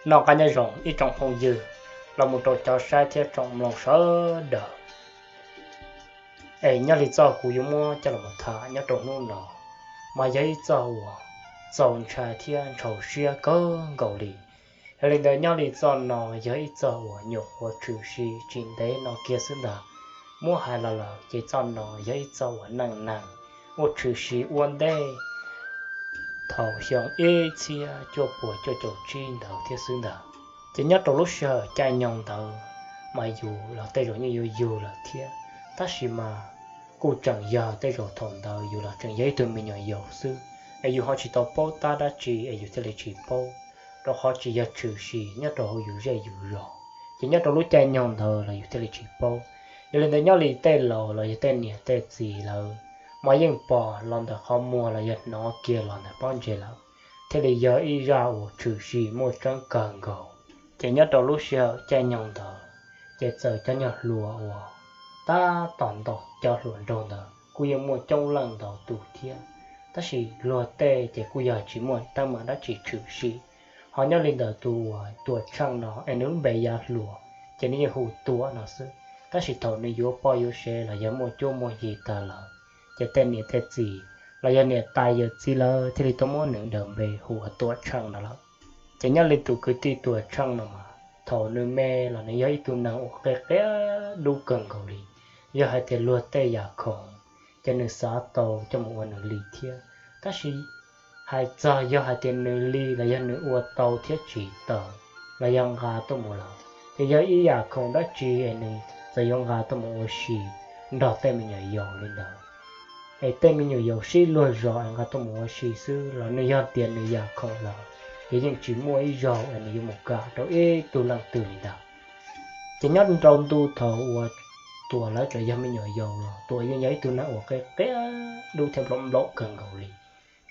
Noj qab nyob zoo ib tsoom phooj ywg los mus rau cov saib thiab tsoom mloog sawv daws. Es nyob li txoj kuv yuav muab coj los tham nyob rau hnub no, mas yog ib txoj uas txaus ntshai thiab ntshau siab kawg nkaus li. Yog li ntawd nyob li txoj no yog ib txoj uas nyuam qhuav tshwm sim tsis ntev no kiag xwb ntag. Muab hais los lawm ces txoj no yog ib txoj uas neej neeg uas tshwm sim ua ntej thaum xyoo ib txhiab cuaj puas cuaj caum tsib ntawd thiab xwb ntag. Ces nyob rau lub sij hawm caij nyoog ntawd mas yus los tej zaum yeej yuav yug lawm thiab, tab sis mas kuj tseem yog tej zaum thaum ntawd yus los tseem yog ib tug me nyuam yaus xwb, es yus ho tsis tau paub tab dab tsi es yus thiaj li tsis paub, rau qhov tsis yog tshwm sim nyob rau hauv yus zej yus zos, ces nyob rau lub caij nyoog ntawd los yus thiaj li tsis paub. Yog li ntawd nyob li tej laus los yog tej niam tej txiv lawv mas yeej pom los ntawm qhov muag los yog hnov kiag los ntawm pob ntseg lawm, thiaj li yog ib zaj uas tshwm sim muaj tseeb kawg nkaus. Ces nyob rau lub sij hawm caij nyoog ntawd, ces txawm cov nyuag hluas uas tab tom ntaus cov hluas nraug ntawd kuj yeej muaj coob leej ntau tus thiab, tab sis luag tej ces kuj yog tsis muaj teeb meem dab tsi tshwm sim. Ho nyob li ntawm tus uas Tuam Tsheej no es nws lub npe yav hluas ces nws yeej hu Tuam no xwb, tab sis thaum nws yuav poj yuav sev los yog muaj cuab muaj yig tag lawm, ces tej niam tej txiv los yog niam tais yawm txiv lawv thiaj li tau muab nws daws npe hu ua Tuam Tsheej no lawm. Ces nyob li tus kwv tij Tuam Tsheej no mas thaum nws me los nws yog ib tug neeg uas qia qia dub kawg nkaus li. Yog hais tias luag tej yam khoom ces nws xav tau coj mus ua nws li thiab, tab sis hais txog yog hais tias nws li los yog nws ua tau thiab tsis tau los yog nqa tuaj mus lawm, ces yog ib yam khoom dab tsi es nws txawm yuav nqa tuaj mus ua si nrog tej me nyuam yaus li ntawd, es tej me nyuam yaus sib luag zos es nqa tuaj mus ua si xwb los nws yog tias nws yam khoom lawm, ces yeej tsis muaj ib zaug es nws yuav mus kam rau ib tug leej twg li ntag. Ces nyob rau ntu thaum uas Tuam lawv tseem yog me nyuam yaus los Tuam yeej yog ib tug neeg uas qia qia dub thiab nplaum nplaum kawg nkaus li.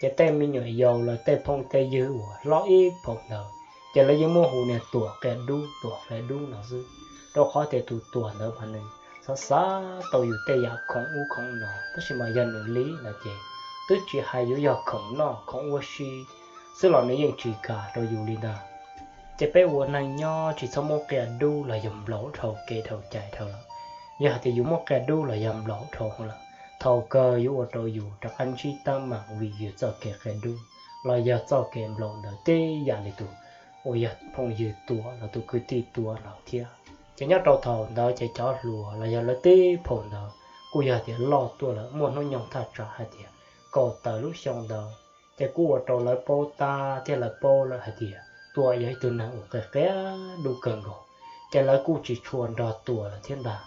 Ces tej me nyuam yaus los tej phooj tej ywg uas hlob ib phaum ntawd ces lawv yeej muab hu niag Tuam qia dub, Tuam qia dub no xwb, rau qhov tias tus Tuam ntawd mas nws xav xav tau yus tej yam khoom ub khoom no, tab sis mas yog nws li no ces twb tsis hais yuav yog khoom noj khoom ua si xwb los nws yeej tsis kam rau yus li ntag. Ces peb ua neeg nyob tsis txhob muab qia dub los yog nplaum dhau kev dhau cai dhau lawm. Yog hais tias yus muab qia dub los yog nplaum dhau lawm, thaum kawg yuav ua rau yus rov qab ntsib teeb meem vim yus txoj kev qia dub los yog txoj kev nplaum ntawd tib yam li tus uas yog phooj ywg Tuam los tus kwv tij Tuam no thiab. Ces nyob rau thaum ntawd ces cov hluas los yog lawv tib phaum ntawd kuj yog tias loj tuaj lawm muaj hnub nyoog thaj tsam hais tias kaum tawm lub xyoo ntawd, ces kuj ua rau lawv paub tab thiab lawv paub lawm hais tias Tuam yog ib tug neeg uas qia qia dub kawg nkaus, ces lawv kuj tsis tshua nrog Tuam lawm thiab ntag.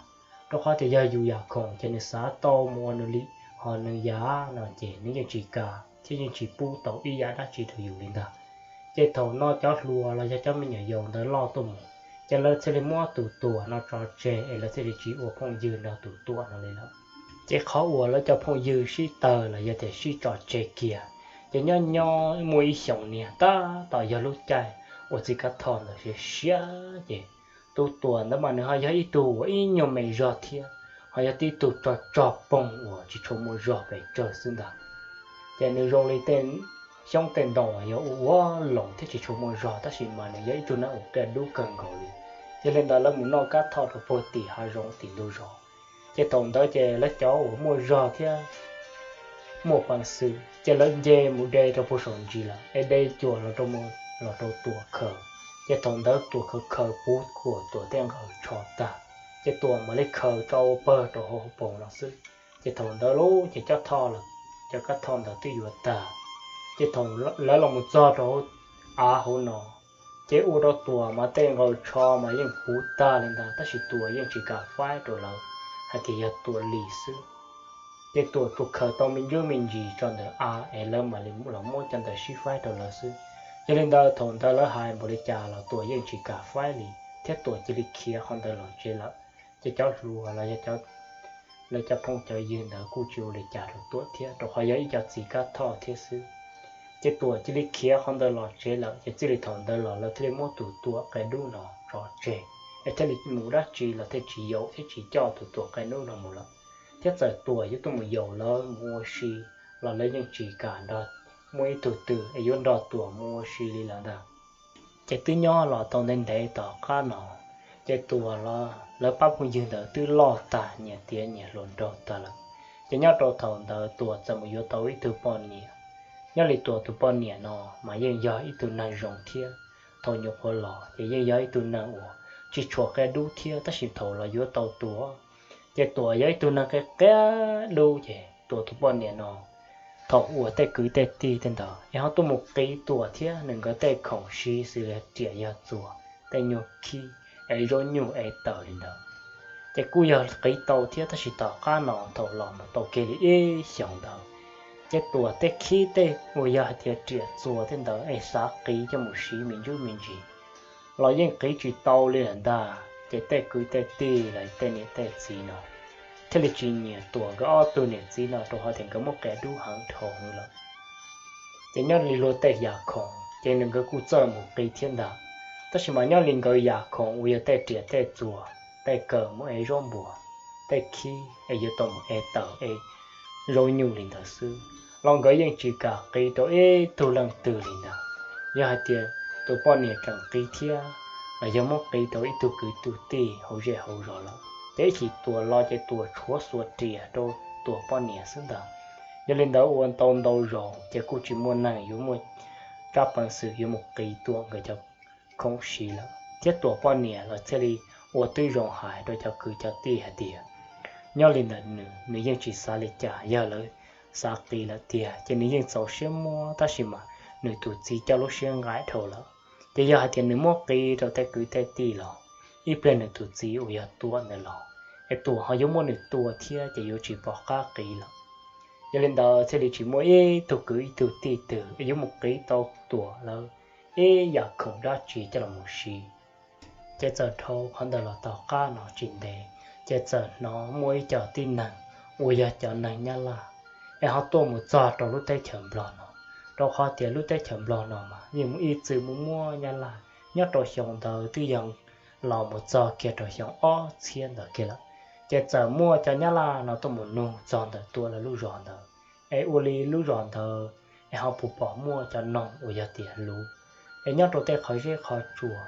Rau qhov tias yog yus yam khoom ces nws xav tau mus ua nws li, ho nws yam no ces nws yeej tsis kam thiab yeej tsis pub tau ib yam dab tsi rau yus li ntag. Ces thaum no cov hluas los yog cov me nyuam yaus ntawd loj tuaj mus, ces lawv thiaj li muab tus Tuam no tso tseg es lawv thiaj li tsis ua phooj ywg nrog tus Tuam no li lawm. Ces qhov uas lawv cov phooj ywg sib tawg los yog tias sib tso tseg kiag, ces nyob nyob muaj ib xyoos niag tab tom yog lub caij uas txiv Kab Thoj ntawd siav siav ces tus Tuam ntawd mas nws ho yog ib tug uas ib nyuag me zog thiab, ho yog tib tug tsog tsog poog uas tsis tshua muaj zog pes tsawg xwb ntag. Ces nws zoo li tej xyoob tej ntoo uas yog ua ua loos thiab tsis tshua muaj zog, tab sis mas nws yog ib tug neeg uas qia dub kawg nkaus li. Yog li ntawd lawv mus noj Kab Thoj rau puag tim hav zoov tim ntug zos, ces thaum ntawd ces lawv cov uas muaj zog thiab muaj peev xwm ces lawv nce mus de rau puag saum ntsis lawm es de cuam los rau mus los rau Tuam khaws. Ces thaum ntawd Tuam khaws khaws puv kuam Tuam tej nqaws tsho tag, ces Tuam mam li khaws tso ua pawg rau hauv poos no xwb. Ces thaum ntawd lub ces Kab Thoj, cov Kab Thoj ntawd twb yuav tag, ces thaum lawv los mus txog rau hauv av hauv no, ces ua rau Tuam mas tej nqaws tsho mas yeej puv tag li ntag, tab sis Tuam yeej tsis kam faib rau lawv hais tias yog Tuam li xwb. Ces Tuam tsuas khaws tau me ntsuab me ntsis tso ntawm av es lawv mam li los muab cov ntawd sib faib rau lawv xwb. Yog li ntawd thaum ntawd lawv hais npaum li cas los Tuam yeej tsis kam faib li, thiab Tuam cia li khiav qhov ntawd los tsev lawm. Ces cov hluas los yog lawv cov phooj cov ywg ntawd kuj tsis ua li cas rau Tuam thiab, rau qhov yog ib cov txiv Kab Thoj thiab xwb. Ces Tuam cia li khiav qhov ntawd los tsev lawm, ces txij li thaum ntawd los lawv thiaj li muab tus Tuam qia dub no tso tseg, es thiaj li mus dab tsi los thiaj tsis yaum thiab tsis coj tus Tuam qia dub no mus lawm. Thiab txawm Tuam yuav tuaj mus yaum lawv mus ua si los lawv yeej tsis kam nrog muaj ib tug twg es yuav nrog Tuam mus ua si li lawm ntag. Ces twb nyob los tau ntev ntev tom qab no, ces Tuam los lawv pab phooj ywg ntawd twb loj tag, nyias tiav nyias hluas nraug tag lawm. Ces nyob rau thaum ntawd Tuam txawm mus yuav tau ib tug poj niam. Nyob li Tuam tus poj niam no mas yeej yog ib tug neeg zoo thiab, thaum nyuam qhuav los ces yeej yog ib tug neeg uas tsis tshua qia dub thiab, tab sis thaum los yuav tau Tuam, ces Tuam yog ib tug neeg qia qia dub. Ces Tuam tus poj niam no thaum uas tej kwv tej tij tej ntawd es ho tuaj mus qiv Tuam thiab nws nkawd tej khoom siv xws li riam yog txuas, tej nyuag khib, es zaub nyuj es tawm li ntawd, ces kuj yog qiv tau thiab. Tab sis tom qab no thaum los mus tau kiag li ib xyoos ntawd, ces Tuam tej khib tej uas yog hais tias riam txuas tej ntawd es xav qiv coj mus siv me ntsuj me ntsis los yeej qiv tsis tau li lawm ntag. Ces tej kwv tej tij los tej niam tej txiv no thiaj li tsis nyiam Tuam nkawd ob tug niam txiv no rau qhov tias nkawd muab qia dub heev dhau heev lawm. Ces nyob li luag tej yam khoom ces nws nkawd kuj txawj mus qiv thiab ntag, tab sis mas nyob li nkawd yam khoom uas yog tej riam tej txuas, tej kawm mus ev zaub npuas, tej khib es yuav tau mus ev tawm ev zaub nyuj li ntawd xwb los nkawd yeej tsis kam qiv rau ib tug leej twg li ntag. Yog hais tias tus poj niam tseem qiv thiab los yog muab qiv rau ib tug kwv tug tij hauv zej hauv zos lawm, ces ib chim Tuam los ces Tuam tshuav xuas riam rau Tuam poj niam xwb ntag. Yog li ntawd ua ntau ntau zaus ces kuj tsis muaj neeg yuav muaj tsab peev xwm yuav mus qiv Tuam nkawd cov khoom siv lawm, thiab Tuam poj niam los thiaj li ua tib zoo hais rau cov kwv cov tij hais tias nyob li ntawm nws, nws yeej tsis xav li cas, yog lawv xav qiv lawm tiag ces nws yeej txaus siab muab, tab sis mas nws tus txiv coj lub siab nqaim dhau lawm. Ces yog hais tias nws muab qiv rau tej kwv tej tij los ib pliag nws tus txiv uas yog Tuam ntawd los es Tuam ho yuav muab nws tua thiab ces yuav tsis pom qab qiv lawm. Yog li ntawd thiaj li tsis muaj ib tug kwv ib tug tij twg es yuav mus qiv tau Tuam lawv ib yam khoom dab tsi coj los mus siv. Ces txawm dhau qhov ntawd los tau qab no tsis ntev, ces txawm hnov muaj ib co tib neeg uas yog cov neeg Nyab Laj es ho tuaj mus txog rau lub teb chaws Nplog no, rau qhov tias lub teb chaws Nplog no mas yeej muaj ib txwm muaj muaj Nyab Laj. Nyob rau xyoo ntawd twb yog los mus txog kiag rau xyoo ob txhiab ntawd kiag lawm, ces txawm muaj cov Nyab Laj no tuaj mus nug txog ntawm Tuam lawv lub zos ntawd, es ua li lub zos ntawd es ho puas pom muaj cov noog uas yog tias luv, es nyob rau tej qhov zeb qhov tsua.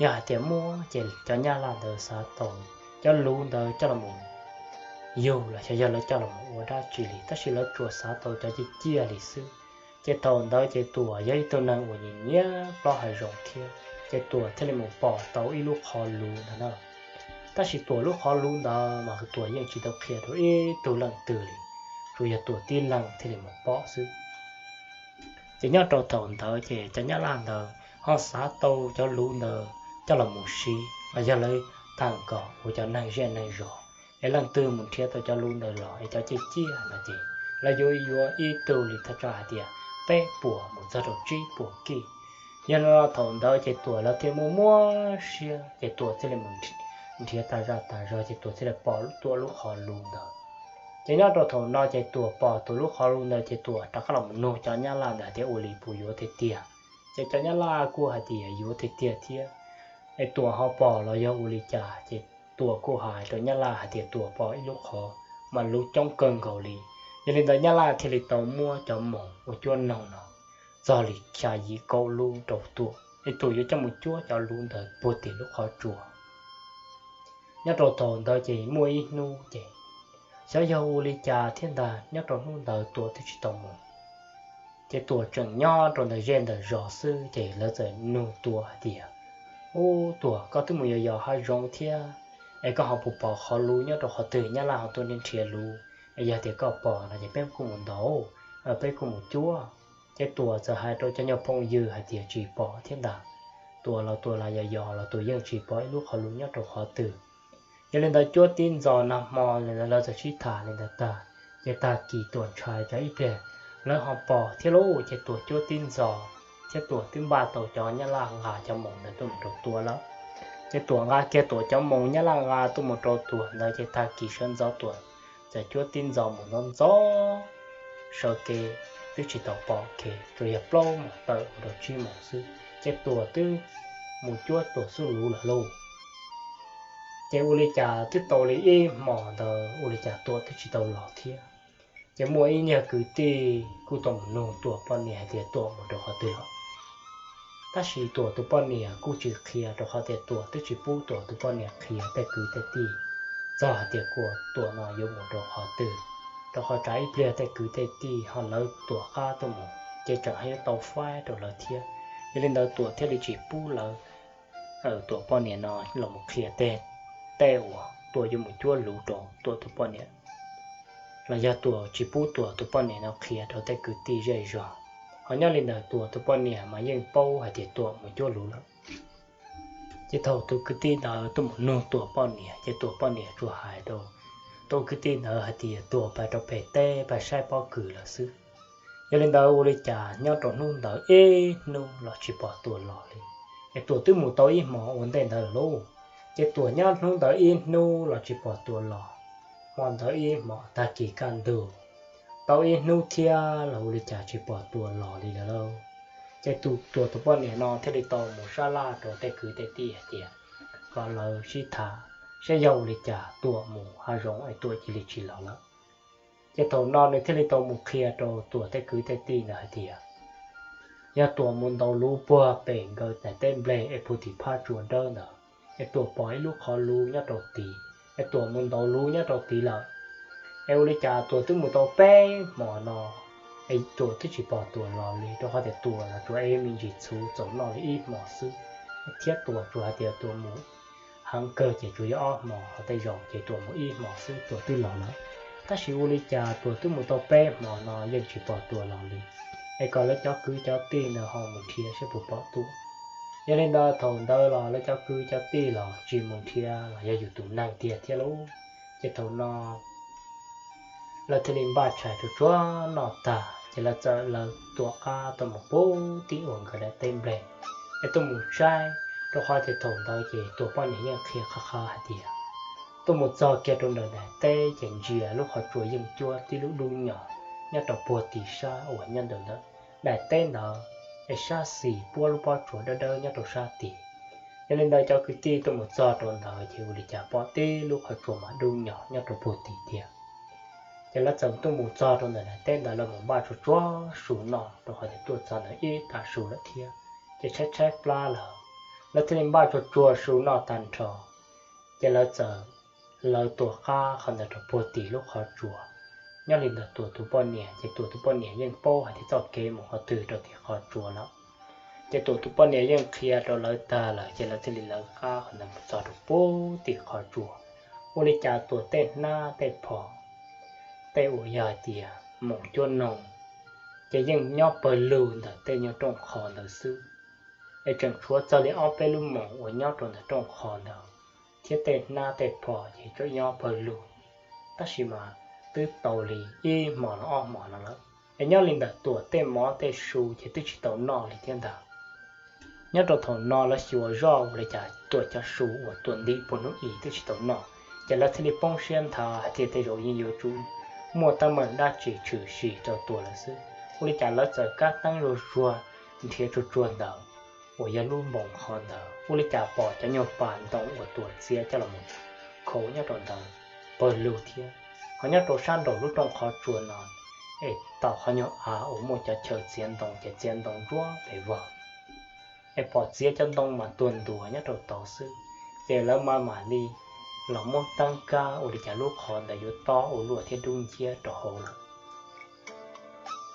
Yog hais tias muaj ces cov Nyab Laj ntawd xav tau cov luv ntawd coj los yug los xyov yog lawv coj los ua dab tsi li, tab sis lawv tsuas xav tau cov ciaj ciaj li xwb. Ces thaum ntawd ces Tuam yog ib tug neeg uas nyiam nyiam plaub hav zoov thiab, ces Tuam thiaj li mus pom tau ib lub qhov luv ntawd na. Tab sis Tuam lub qhov luv ntawd mas Tuam yeej tsis tau qhia rau ib tug leej twg li, tsuas yog Tuam tib leeg thiaj li mus pom xwb. Ces nyob rau thaum ntawd ces cov Nyab Laj ntawd ho xav tau cov luv ntawd coj los mus siv los yog lawv tag nkaus ua cov neeg zej neeg zos, es leej twg mus nrhiav tau cov luv ntawd los es cov ciaj ciaj no ces lawv yuav yuav ib tug li thaj tsam hais tias peb puas mus txog rau tsib puas kij. Yog li no thaum ntawd ces Tuam lawv thiaj muaj muaj siab ces Tuam thiaj li mus nrhiav tas zaj tas zog ces Tuam thiaj li pom Tuam lub qhov luv ntawd. Ces nyob rau thaum no ces Tuam pom Tuam lub qhov luv ntawd ces Tuam rov qab los mus nug cov Nyab Laj ntawd hais tias ua li puas yuav tiag tiag. Ces cov Nyab Laj kuj hais tias yuav tiag tiag thiab, es Tuam ho pom los yog ua li cas. Ces Tuam kuj hais rau Nyab Laj hais tias Tuam pom ib lub qhov mas luv coob kawg nkaus li. Yog li ntawd Nyab Laj thiaj li tau muab cov moos ua cuab noog no txog li xya yim kaum lub rau Tuam, es Tuam yuav coj mus cuab cov luv ntawd puag tim lub qhov tsua. Nyob rau thaum ntawd ces muaj ib hnub ces xyov yog ua li cas thiab ntag, nyob rau hnub ntawd Tuam twb tsis tau mus. Ces Tuam tseem nyob rau ntawm zej ntawm zos xwb ces lawv txawm nug Tuam hais tias, Ub Tuam, koj twb mus yos yos hav zoov thiab, es koj ho puas pom qhov luv nyob rau qhov twg, Nyab Laj ho tuaj nrhiav luv, es yog tias koj pom no ces peb kuj mus ntaus, peb kuj mus cuab. Ces Tuam txawm hais rau cov nyuag phooj ywg hais tias tsis pom thiab ntag. Tuam los Tuam lam yos yos los Tuam yeej tsis pom ib lub qhov luv nyob rau qhov twg. Yog li ntawd cuab tib ntxos nag hmo li ntawd lawv txawm sib tham li ntawd tag, ces tag kis Tuam ntshai tsam ib pliag lawv ho pom thiab lauj, ces Tuam cuab tib ntxos thiab Tuam twb npaj tau cov Nyab Laj nqa cov moos ntawd tuaj mus rau Tuam lawm. Ces Tuam nqa kiag Tuam cov moos, Nyab Laj nqa tuaj mus rau Tuam ntawd ces tag kis sawv ntxov Tuam txawm cuab tib ntxos mus ntxov ntxov sawv kev, twb tsis tau pom kev, tsuas yog plaub moos tawm mus rau tsib moos xwb, ces Tuam twb mus cuab Tuam xub luv lawm lauj. Ces ua li cas twb tau li ib hmos ntawd ua li cas Tuam twb tsis tau los thiab. Ces muaj ib nyuag kwv tij kuj tau mus nug Tuam poj niam hais tias Tuam mus rau qhov twg lawm. Tab sis Tuam tus poj niam kuj tsis qhia, rau qhov tias Tuam twb tsis pub Tuam tus poj niam qhia tej kwv tej tij txog hais tias Tuam no yuav mus rau qhov twg, rau qhov tsam ib pliag tej kwv tej tij ho lawv Tuam qab tuaj mus ces tseem yuav tau faib rau lawv thiab. Yog li ntawd Tuam thiaj li tsis pub lawv Tuam poj niam no los mus qhia tej, tej uas Tuam yuav mus cuab luv rau Tuam tus poj niam, los yog Tuam tsis pub Tuam tus poj niam no qhia rau tej kwv tij zej zog. Ho nyob li ntawd Tuam tus poj niam mas yeej paub hais tias Tuam mus cuab luv lawm. Ces thaum tus kwv tij ntawd tuaj mus nug Tuam poj niam ces Tuam poj niam tsuas hais rau tus kwv tij ntawd hais tias Tuam pab rau pem teb pab saib pob kws lawm xwb. Yog li ntawd ua li cas nyob rau hnub ntawd ib hnub los tsis pom Tuam los li. Es Tuam twb mus tau ib hmos ua ntej ntawd lawm lauj. Ces Tuam nyob hnub ntawd ib hnub los tsis pom Tuam los. Hmo ntawd ib hmos tag kis kaj ntug, tau ib hnub thiab los ua li cas tsis pom Tuam los li lawm lauj. Ces tus Tuam tus poj niam no thiaj li tau mus sab laj rau tej kwv tej tij hais tias kom lawv sib tham saib yog ua li cas Tuam mus hav zoov es Tuam cia li tsis los lawm. Ces thaum no nws thiaj li tau mus qhia rau Tuam tej kwv tej tij ntawd hais tias yog Tuam mus ntaus luv puag pem nkawd daim teb nplej es puag tim phab tsua dawb ntawd, es Tuam pom ib lub qhov luv nyob rau tid, es Tuam mus ntaus luv nyob rau tid lawm. Es ua li cas Tuam twb mus tau peb hmo no es Tuam twb tsis pom Tuam los li, rau qhov tias Tuam los tsuas ev me ntsis txhuv txaus noj li ib hmos xwb, thiab Tuam tsuas hais tias Tuam mus heev kawg ces tsuas yog ob hmos, ho tej zaum ces Tuam mus ib hmos xwb Tuam twb los lawm. Tab sis ua li cas Tuam twb mus tau peb hmo no yeej tsis pom Tuam los li. Es kom lawv cov kwv cov tij ntawd ho mus nrhiav saib puas pom Tuam. Yog li ntawd thaum ntawd los lawv cov kwv cov tij los tsis mus nrhiav los yog yus tus neeg tiag thiab lauj. Ces thaum no lawv thiaj li npaj tshais tsuag tsuag noj tag ces lawv txawm lawv Tuam qab tuaj mus puag tim uas nkawd daim teb nplej es tuaj mus saib, rau qhov tias thaum ntawd ces Tuam poj niam yeej qhia qhov qhov hais tias tuaj mus txog kiag rau ntawm daim teb ces ntsia lub qhov tsua yeej cuab tib lub dub nyos nyob rau puag tim sab uas nyob ntawm daim teb ntawd, es sab xis puab lub pob tsuas dawb dawb nyob rau sab tid. Yog li ntawd cov kwv tij tuaj mus txog rau ntawd ces ua li cas pom tib lub qhov tsua mas dub nyos nyob rau puag tim tiag. Ces lawv txawm tuaj mus txog rau ntawm daim teb ntawd, lawv mus npaj tsuag tsuag su noj rau qhov tias tuaj txog ntawd ib tag su lawm thiab. Ces tshaib tshaib plab lawm, lawv thiaj li npaj tsuag tsuag su noj tag nrho. Ces lawv txawm lawv Tuam qab qhov ntawd rau puag tim lub qhov tsua. Nyob li ntawd Tuam tus poj niam ces Tuam tus poj niam yeej paub hais tias txoj kev mus qhov twg rau tim qhov tsua lawm. Ces Tuam tus poj niam yeej qhia rau lawv tag lawm ces lawv thiaj li lawv qab qhov ntawd mus txog rau puag tim qhov tsua. Ua li cas Tuam tej hnab tej phom, tej uas yog hais tias moos cuab noog, ces yeej nyob pawg lug ntawm tej nyuag rooj qhov ntawd xwb. Es tseem tshuav txog li ob peb lub moos uas nyob rau ntawm rooj qhov ntawd, thiab tej hnab tej phom ces tseem nyob pawg lug. Tab sis mas twb tau li ib hmos los ob hmos no lawm, es nyob li ntawm Tuam tej mov tej su ces twb tsis tau noj li thiab ntag. Nyob rau thaum no lawv xyuas zoj ua li cas Tuam cov su uas Tuam ntim puag hnub i twb tsis tau noj, ces lawv thiaj li poob siab nthav hais tias tej zaum yeej yuav tsum muaj teeb meem dab tsi tshwm sim rau Tuam lawm xwb. Ua li cas lawv txawm kab teeb zuag zuag nrhiav tsuag tsuag ntawd uas yog lub moos qhov ntawd, ua li cas pom cov nyuag pas ntoo uas Tuam txiav coj los khaus nyob rau ntawd pawg lug thiab. Ho nyob rau sab nraum lub rooj qhov tsua no es tau qhov nyuag av uas muaj cov chaw txiav ntoo ces txiav ntoo nruab pes vog, es pom txiav cov ntoo mas tuag ntuas nyob rau tod xwb. Ces lawv mam mam li los muab teeb kab ua li cas lub qhov ntawd yuav tob ua luaj thiab dub nciab rau hauv lawm.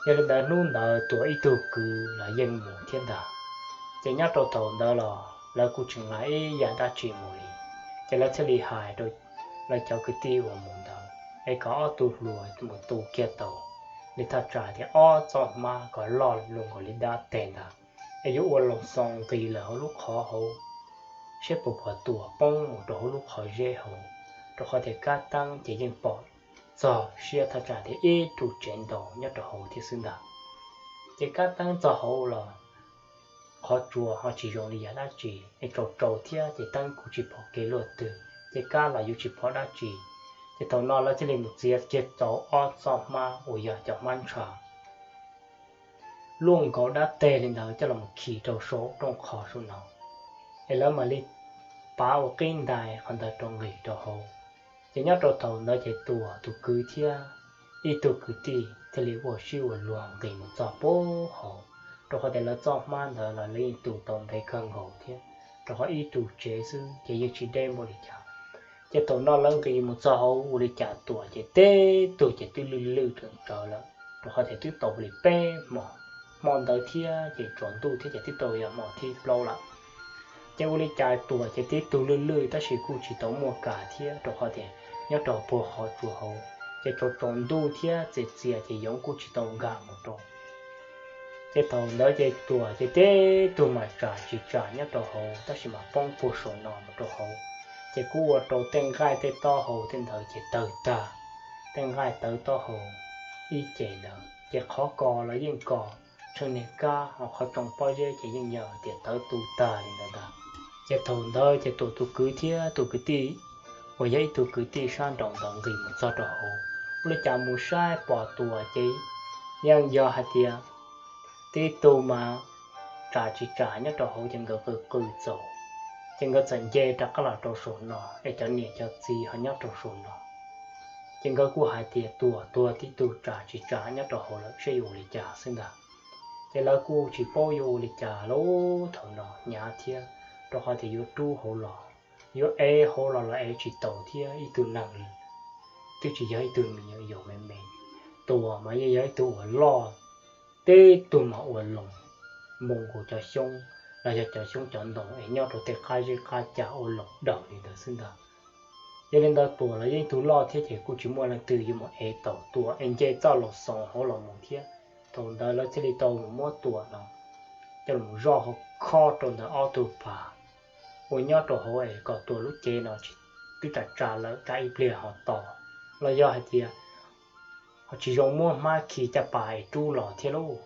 Yog li ntawd hnub ntawd Tuam ib tug kwv los yeej mus thiab ntag. Ces nyob rau thaum ntawd los lawv kuj tsis nqa ib yam dab tsi mus li, ces lawv thiaj li hais rau lawv cov kwv tij uas mus ntawd es kom ob tug hluas mus tu kiag tau li thaj tsam tias ob txoj hmab kom loj zoo nkaus li dab teg ntag, es yuav ua loo xoo nqis lawm hauv lub qhov hauv, saib puas pom Tuam poob mus rau hauv lub qhov zeb hauv, rau qhov tias kab teeb ces yeej pom txog siab thaj tsam tias ib ruj tsev ntaus nyob rau hauv thiab xwb ntag. Ces kab teeb txog hauv los qhov tsua ho tsis zoo li yam dab tsi, es tsaus tsaus thiab ces teeb kuj tsis pom kev luaj twg, ces kab los yuav tsis pom dab tsi. Ces thaum no lawv thiaj li mus txiav kiag tau ob txoj hmab uas yog cov hmab ntsha luaj nkaus dab teg li ntawd coj los khi rau saum rooj qhov saum no, es lawv mam li pav ua qib ntais qhov ntawd rau nqis rau hauv. Ces nyob rau thaum ntawd ces Tuam tus kwv thiab ib tug kwv tij thiaj li ua sib ua luag nqis mus txog puag hauv. rau qhov tias lawv txoj hmab ntawd los lawv yeej tu tau ntev kawg nkaus thiab, rau qhov ib tug tsev xwb ces yeej tsis deb npaum li cas. Ces thaum no lawv nqis mus txog hauv ua li cas Tuam ces tib tug ces twb lwj lwj rawv lawm, rau qhov tias twb tau li peb hmo, hmo ntawd thiab ces tsaus ntuj thiab ces twb tau yog hmo thib plaub lawm. Ces ua li cas Tuam ces tib tug lwj lwj tab sis kuj tsis tau muaj kas thiab, rau qhov tias nyob rau puag qhov tsua hauv ces tsaus tsaus ntuj thiab txias txias ces yoov kuj tsis tau nkag mus rau. Ces thaum ntawd ces Tuam ces tib tug mas tsam tsis tsam nyob rau hauv tab sis mas poob puag saum no mus rau hauv, ces kuj ua rau tej nqaij tej taub hau tej ntawd ces tawg tag, tej nqaij tawv taub hau ib ce ntawd ces qhov kos los yeej kos tsheej niag kab, ho qhov tsoo pob zeb ces yeej yog tias tawv tu tag li ntawd ntag. Ces thaum ntawd ces Tuam tus kwv thiab tus kwv tij uas yog ib tug kwv tij sab nraud ntawd nqis mus txog rau hauv, ua li cas mus saib pom Tuam ces yeej yog hais tias tib tug mas tsam tsis tsam nyob rau hauv ces nkawd qw qw txaus, ces nkawd txawm nce rov qab los rau saum no es cov niam cov txiv ho nyob rau saum no. Ces nkawd kuj hais tias Tuam tuag tib tug tsam tsis tsam nyob rau hauv lawm seb yuav ua li cas xwb ntag. Ces lawv kuj tsis paub yuav ua li cas lawm thaum no hnyav thiab, rau qhov tias yuav rub hauv los, yuav ev hauv los los ev tsis tau thiab ib tug neeg twb tsis yog ib tug me nyuam yaus me me. Tuam mas yeej yog ib tug uas loj, tib tug mas ua loos moo nkaus cov xyoob los yog cov xyoob cov ntoo es nyob rau tej qab zeb qab ca ua loos daws li ntawd xwb ntag. Yog li ntawd Tuam los yeej tus loj thiab ces kuj tsis muaj leej twg yuav mus ev tau Tuam es nce txoj loos xoos hauv los mus thiab. Thaum ntawd lawv thiaj li tau mus muab Tuam no coj los zoj hauv khob rau ntawm ob tug pas uas nyob rau hauv es kom Tuam lub cev no twb tsam tsam lawm tsam ib pliag ho to, los yog hais tias ho tsis zoo muab hmab khi caj pas es rub los thiab lauj.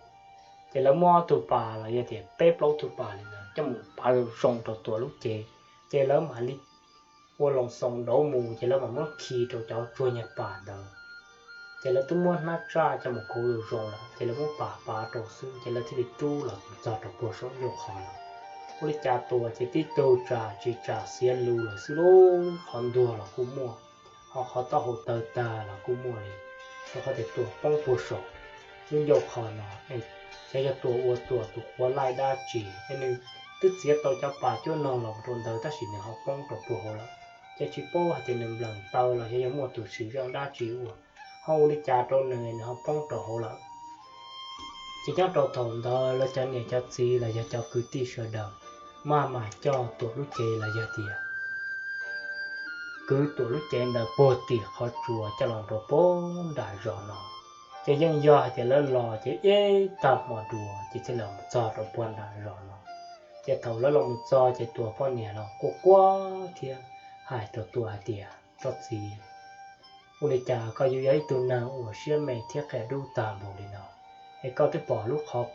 Ces lawv muab ob tug pas los yog tias peb plaub tug pas li ntawd coj mus pav zoo zoo rau Tuam lub cev, ces lawv mam li ua loos xoos nraud mus ces lawv mam muab khi rau cov tsuag nyuag pas ntawd. Ces lawv twb muab hnab tsaj coj mus kauv zoo zoo lawm ces lawv muab pas pav rau xwb ces lawv thiaj li rub los txog rau puag saum ncauj qhov lawm. Ua li cas Tuam ces tib tug tsam tsis tsam xiav lus lawm xwb lauj, qhov ntuag los kuj muaj, ho qhov taub hau tawg tag los kuj muaj li, rau qhov tias Tuam poob puag saum lub ncauj qhov no. Xyov yog Tuam ua Tuam tus quav laij dab tsi es nws twb txiav tau cov pas cuab noog los rau ntawd tab sis nws ho poob rau puag hauv lawm, ces tsis paub hais tias nws nplees taw los xyov yog muaj tus sim zeej dab tsi ua, ho ua li cas rau nws nws ho poob rau hauv lawm. Ces nyob rau thaum ntawd lawv cov niam cov txiv los yog cov kwv tij sawv daws maj mam coj Tuam lub cev los yog tias kwv Tuam lub cev ntawd puag tim qhov tsua coj los rau puag nram zos no. Ces yeej yog hais tias lawv los ces ib tag hmo dua ces thiaj li los txog rau puag nram zos no. Ces thaum lawv los mus txog ces Tuam poj niam los quaj quaj thiab hais rau Tuam hais tias, koj txiv, ua li cas koj yuav yog ib tug neeg uas siab me thiab qia dub tag npaum li no, es koj twb pom lub qhov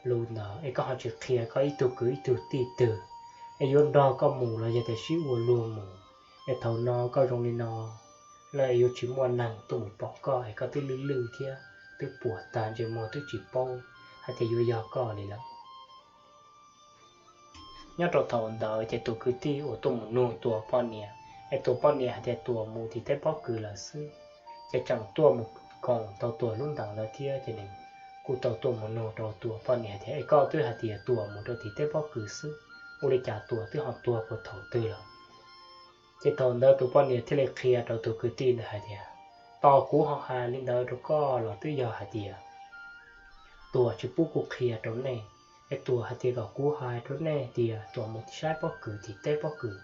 lus ntawd es koj ho tsis qhia koj ib tug kwv ib tug tij twg es yuav nrog koj mus los yog tias sib ua luag mus, es thaum no koj zoo li no lawm yuav tsis muaj neeg tuaj mus pom koj es koj twb lwj lwj thiab twb puas tag ntsej muag twb tsis paub hais tias yuav yog koj li lawm. Nyob rau thaum ntawd ces tus kwv tij uas tuaj mus nug Tuam poj niam es Tuam poj niam hais tias Tuam mus tim teb pob kws lawm xwb, ces tseem tuaj mus koom tau Tuam lub ntees ntawd thiab ces nws kuj tau tuaj mus nug rau Tuam poj niam hais tias es koj twb hais tias Tuam mus rau tim teb pob kws xwb, ua li cas Tuam twb ho tuag puag thaum twg lawm. Ces thaum ntawd tus poj niam thiaj li qhia rau tus kwv tij ntawd hais tias, tos kuv ho hais li ntawd rau koj los twb yog hais tias Tuam tsis pub kuv qhia rau nej, es Tuam hais tias kom kuv hais rau nej tias Tuam mus saib pob kws tim teb pob kws,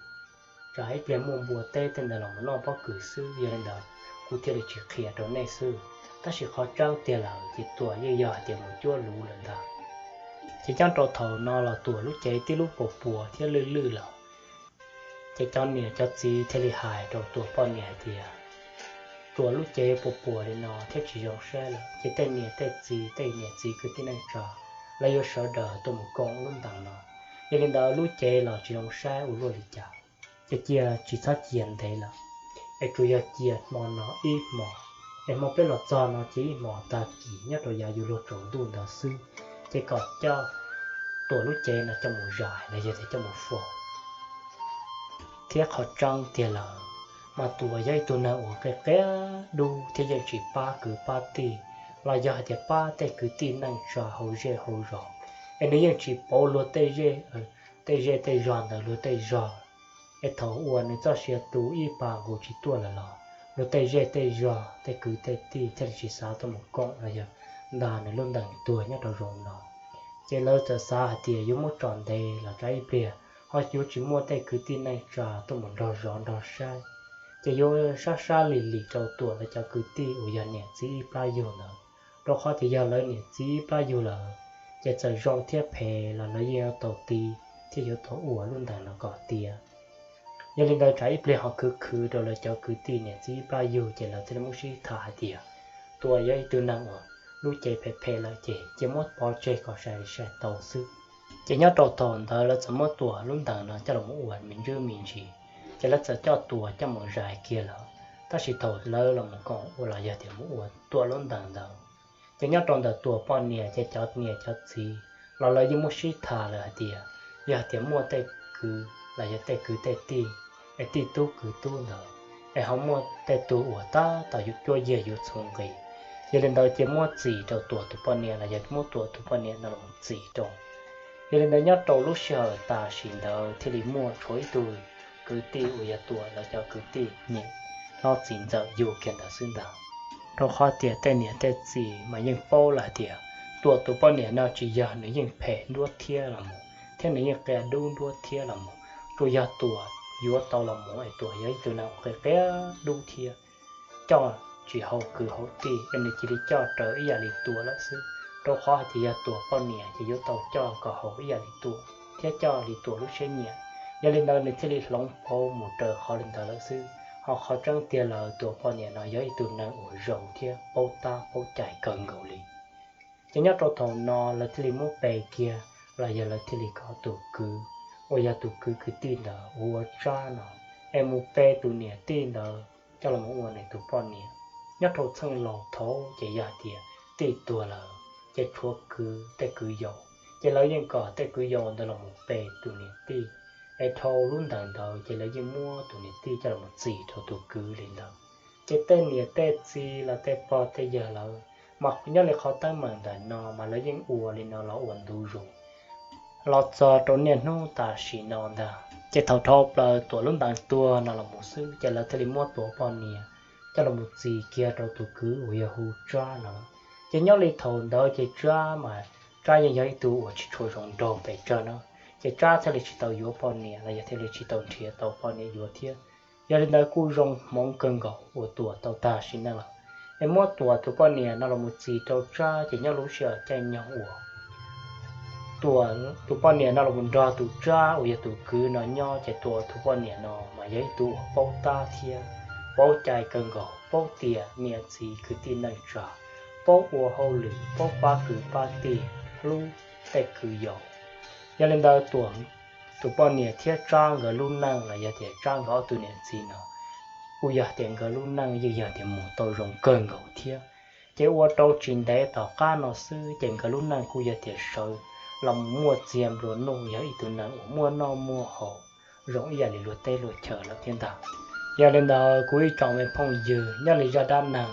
tsam ib pliag muaj npua teb tej ntawd los noj pob kws xwb, yog li ntawd kuv thiaj li tsis qhia rau nej xwb. Tab sis qhov tseeb tiag lawm ces Tuam yeej yog hais tias mus cuab luv lawm ntag. Ces nyob rau thaum no los Tuam lub cev tib lub puas puas thiab lwj lwj lawm. Ces cov niam cov txiv thiaj li hais rau Tuam poj niam hais tias, Tuam lub cev puas puas li no thiab tsis zoo saib lawm ces tej niam tej txiv tej niam txiv kwv tij neej tsa lawv yuav sawv daws tuaj mus koom lub ntees no. Yog li ntawd lub cev los tsis zoo saib ua luaj li cas, ces cia tsis txhob cia ntev lawm, es tsuas yog cia hmo no ib hmos, es hmo peb los txog no cia ib hmos tag kis nyob rau yav yuav luag tsaus ntuj ntawd xwb, ces kom coj Tuam lub cev no coj mus zais los yog tias coj mus faus. Thiab qhov tseeb tiag lawm, mas Tuam yog ib tug neeg uas qia qia dub thiab yeej tsis pab kwv pab tij los yog hais tias pab tej kwv tij neej tsa hauv zej hauv zos, es nws yeej tsis pauv luag tej zej tej zog ntawd luag tej zog. Es thaum uas nws txoj sia tu ib pas nqus tsis tuaj lawm los luag tej zej tej zog tej kwv tej tij thiaj li tsis xav tuaj mus koom los yog nta nws lub ntees tuag nyob rau zaum no. Ces lawv txawm xav hais tias yuav muab tso ntev los tsam ib pliag ho yuav tsis muaj tej kwv tij neej tsa tuaj mus nrog zov nrog saib. Ces yuav sab sab lim lim rau Tuam lawv cov kwv tij uas yog niam txiv ib plab yug ntawd, rau qhov tias yog lawv niam txiv ib plab yug lawm ces txawm zoo thiab phem los lawv yeej yuav tau tiv thiab yuav tau ua lub ntees no kom tiav. Yog li ntawd tsam ib pliag ho khwv khwv rau lawv cov kwv tij niam txiv ib plab yug ces lawv thiaj li muab sib tham hais tias Tuam yog ib tug neeg uas lub cev phem phem lawm ces cia muab pov tseg kom sai sai tau xwb. Ces nyob rau thaum ntawd lawv txawm muab Tuam lub ntees no coj los ua me ntsis me ntsis, ces lawv txawm coj Tuam coj mus zais kiag lawm. Tab sis thaum lawv los mus koom ua los yog tias mus ua Tuam lub ntees ntawd, ces nyob rau ntawm Tuam poj niam ces cov niam cov txiv los lawv yeej muab sib tham lawm hais tias yog tias muaj tej kwv los yog tej kwv tej tij, es tij tub kwv tub ntawd, es ho muaj tej tug uas tab tom yuav cuab yig yuav txhuv nqis, yog li ntawd cia muab txim rau Tuam tus poj niam los yog muab Tuam tus poj niam no los txim rau. Yog li ntawd nyob rau lub sij hawm tam sim ntawd thiaj li muaj tshuav ib tug kwv tij uas yog Tuam lawv cov kwv tij niam hlob txiv ntxawm yug kiag ntawd xwb ntag. Rau qhov tias tej niam tej txiv mas yeej paub lawm hais tias Tuam tus poj niam no tsis yog nws yeej phem nruab thiab los mus thiab nws yeej qia dub nruab thiab los mus, tsuas yog Tuam yuav tau los mus es Tuam yog ib tug neeg qia qia dub thiab coj tsis haum kwv haum tij es nws cia li coj raws ib yam li Tuam lawm xwb. Rau qhov hais tias yog Tuam poj niam ces yuav tau coj kom haum ib yam li Tuam thiab coj li Tuam lub siab nyiam. Yog li ntawd nws thiaj li hloov pauv mus raws qhov li ntawd lawm xwb. Ho qhov tseeb tiag lawm Tuam poj niam no yog ib tug neeg uas zoo thiab paub tab paub cai kawg nkaus li. Ces nyob rau thaum no lawv thiaj li muab pe kiag los yog lawv thiaj li kom tus kwv uas yog tus kwv kwv tij ntawd ua Tsab no es mus pe tus niam tij ntawd coj los ua nws tus poj niam. Nyob rau txheej laus thaud ces yog hais tias tij tuag lawm ces tshuav kwv tej kwv yau, ces lawv yeej kom tej kwv yau ntawd los mus pe tus niam tij. Es dhau lub ntees ntawd ces lawv yeej muab tus niam tij coj los txim rau tus kwv li ntawd. Ces tej niam tej txiv los tej pog tej yawg lawv mas nyob li qhov teeb meem ntawm no mas lawv yeej ua li no los ua ntu zus los txog rau niaj hnub tam sim no ntag. Ces thaum dhau plaws Tuam lub ntees tuag no los mus xwb ces lawv thiaj li muab Tuam poj niam coj los txis kiag rau tus kwv uas yog hu Tsab no. Ces nyob li thaum ntawd ces Tsab mas Tsab yeej yog ib tug uas tsis tshua zoo nraug pes tsawg no, ces Tsab thiaj li tsis tau yuav poj niam los yog thiaj li tsis tau nrhiav tau poj niam yuav thiab. Yog li ntawd kuj zoo hmoov kawg nkaus uas Tuam tau tag sim neej lawm. Es muab Tuam tus poj niam no los txis rau Tsab ces nyob lub sij hawm caij nyoog uas Tuam tus poj niam no los nrog tus Tsab uas yog tus kwv no nyob ces Tuam tus poj niam no mas yog ib tug uas paub tab thiab paub cai kawg nkaus, paub tias niam txiv kwv tij neej tsa, paub ua hauj lwm, paub pab kwv pab tij, hlub tej kwv yau. Yog li ntawd Tuam tus poj niam thiab Tsab nkawd lub neej los yog tias Tsab nkawd ob tug niam txiv no kuj yog tias nkawd lub neej yeej yog tias mus tau zoo kawg nkaus thiab. Ces ua rau tsis ntev tom qab no xwb ces nkawd lub neej kuj yog tias sawv los muaj txiag nplua nuj, yog ib tug neeg uas muaj noj muaj haus zoo ib yam li luag teb luag chaw lawm thiab ntag. Yog li ntawd kuv ib tsoom me phooj ywg, nyob li zaj dab neeg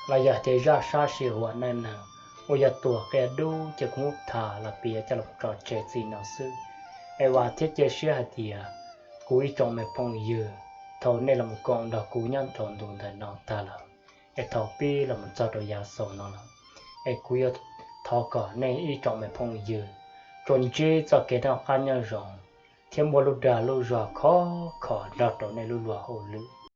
los yog tias zaj sab sij huam neej neeg uas yog Tuam qia dub ces kuv muab tham los piav coj los tso tseg txij no xwb. Es vam thiab cia siab hais tias kuv ib tsoom me phooj ywg, thaum nej los koom nrog kuv nyob rau ntu ntawm no tag lawm, es thaum pib los txog rau yav xaus no lawm, es kuv yuav thov kom nej ib tsoom me phooj ywg tsuas ntsib txoj kev noj qab nyob zoo thiab muaj lub dag lub zog khov kho nrog rau nej lub luag hauj lwm.